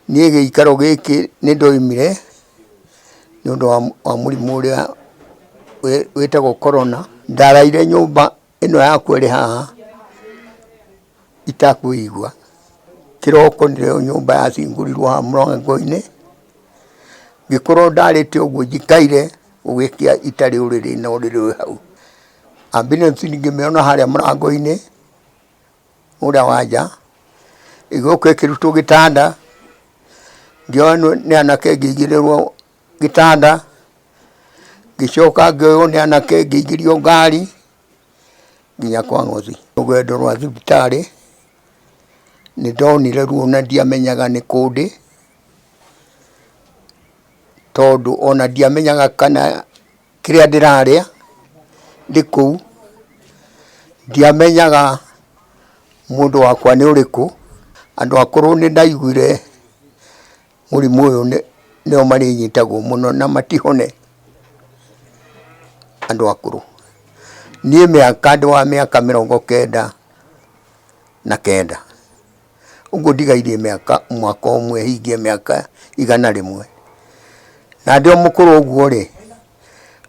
Niĩ gĩikaro gĩkĩ nĩ ndoimire nĩ ũndũ wa mũrimũ ũrĩa wĩtagwo corona. Ndaraire nyũmba ĩno yakwa ĩrĩ haha itakwĩigua. Kĩroko nĩrĩo nyũmba yacingũrirwo haha mũrango-inĩ, ngĩkorwo ndarĩte ũguo njikaire gũgĩkĩa itarĩ ũrĩrĩ na ũrĩrĩ wĩ hau. Ambulance ngĩmĩona harĩa mũrango-inĩ ũrĩa wa nja, ĩgĩũka ĩkĩrutwo gĩtanda, ngĩoywo nĩ anake ngĩigĩrĩrwo gĩtanda, ngĩcoka ngĩoywo nĩ anake ngĩingĩrio ngari nginya kwa Ng'othi. Rũgendo rwa thibitarĩ nĩ ndonire ruo na ndiamenyaga nĩ kũ ndĩ, tondũ ona ndiamenyaga kana kĩrĩa ndĩrarĩa ndĩ kũu, ndiamenyaga mũndũ wakwa nĩ ũrĩkũ. Andũ akũrũ nĩ ndaiguire mũrimũ ũyũ nĩo marĩnyitagwo mũno na matihone andũ akũrũ. Niĩ mĩaka ndĩ wa mĩaka 99, ũguo ndigairie mĩaka mwaka ũmwe hingie mĩaka 100. Na ndĩ o mũkũrũ ũguo rĩ,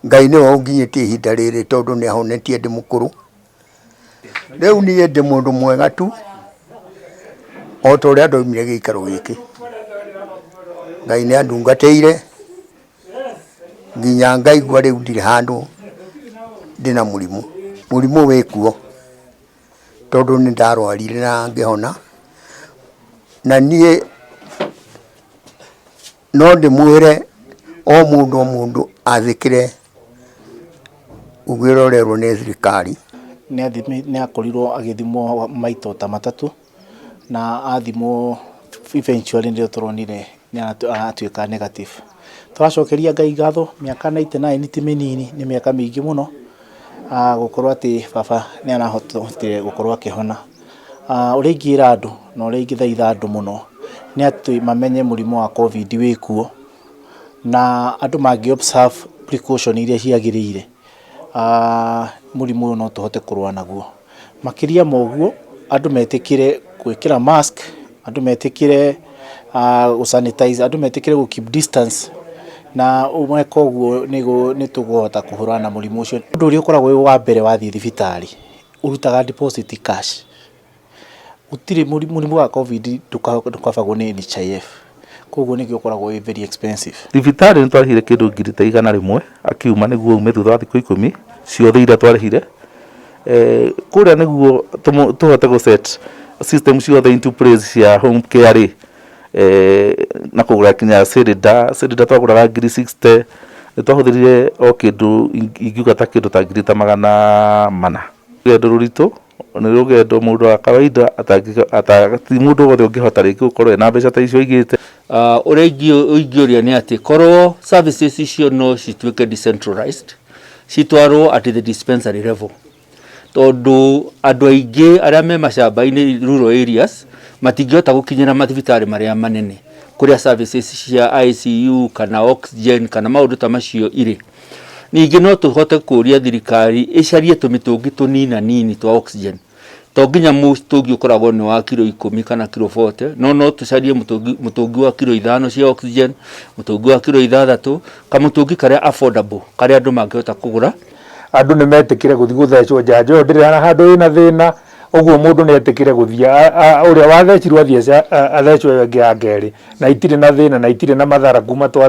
Ngai nĩwe ũnginyĩtie ihinda rĩrĩ tondũ nĩ ahonetie ndĩ mũkũrũ. Rĩu niĩ ndĩ mũndũ mwega tu o ta ũrĩa ndaumire gĩikaro gĩkĩ. Ngai nĩ andungatĩire nginya ngaigua rĩu ndirĩ handũ ndĩna mũrimũ. Mũrimũ wĩ kuo tondũ nĩ ndarwarire na ngĩhona. Na niĩ no ndĩmwĩre o mũndũ o mũndũ athĩkĩre ũguo ũrerwo nĩ thirikari. Nĩ akorirwo agĩthimwo maita ta matatũ, na athimwo eventually nĩrĩo tũronire nĩ aratuĩka negative. Tũracokeria Ngai ngatho, mĩaka 99 ti mĩnini, nĩ mĩaka mĩingĩ mũno, gũkorwo atĩ baba nĩ arahotire gũkorwo akĩhona. Ũrĩa ingĩra andũ na ũrĩa ingĩthaitha andũ mũno, nĩ atĩ mamenye mũrimũ wa Covid wĩkuo, na andũ mangĩ observe precaution iria ciagĩrĩire, mũrimũ ũyũ no tũhote kũrũa naguo. Makĩria ma ũguo, andũ metĩkĩre gwĩkĩra mask, andũ metĩkĩre gũ sanitize, andũ metĩkĩre gũ keep distance, na meka ũguo nĩ tũkũhota kũhũrana na mũrimũ ũcio. Ũndũ ũrĩa ũkoragwo wĩ wa mbere wathiĩ thibitarĩ, ũrutaga deposit cash. Gũtirĩ mũrimũ wa Covid ndũkabagwo nĩ NHIF, koguo nĩkĩo ũkoragwo wĩ very expensive. Thibitarĩ nĩ twarĩhire kĩndũ ngiri ta 100 akiuma nĩguo aume thutha wa thikũ 10 ciothe iria twarĩhire. Kũrĩa nĩguo tũhote gũ set system ciothe into place cia home care rĩ, na kũgũra nginya cylinder, cylinder twagũraga ngiri 60, nĩ twahũthĩrire o kĩndũ ingiuga ta kĩndũ ta ngiri ta 400. Rũgendo rũritũ nĩ rũgendo mũndũ wa kawaida ti mũndũ wothe ũngĩhota rĩngĩ gũkorwo ena mbeca ta icio aigĩte. Ũrĩa ingĩũria nĩ atĩ korwo services icio no cituĩke decentralized, citwarwo at the dispensary level, tondũ andũ aingĩ arĩa me macamba-inĩ, rural areas, matingĩhota gũkinyĩra mathibitarĩ marĩa manene kũrĩa services cia ICU kana oxygen kana maũndũ ta macio irĩ. Ningĩ no tũhote kũria thirikari ĩcarie tũmĩtũngi tũnina nini twa oxygen. To nginya mũtũngi ũkoragwo nĩ wa kiro 10 kana kiro 40, no tũcarie mũtũngi wa kiro 5 cia oxygen, mũtũngi wa kiro 6, kamũtũngi karĩa affordable, karĩa andũ mangĩhota kũgũra. Andũ nĩ metĩkĩre gũthiĩ gũthecwo njanjo ĩyo, ndĩrĩ na handũ ĩna thĩna, ũguo mũndũ nĩ etĩkĩre gũthiĩ, ũrĩa wathecirwo athiĩ athecwo ĩyo ĩngĩ ya kerĩ, na itirĩ na thĩna na itirĩ na mathara kuma twa.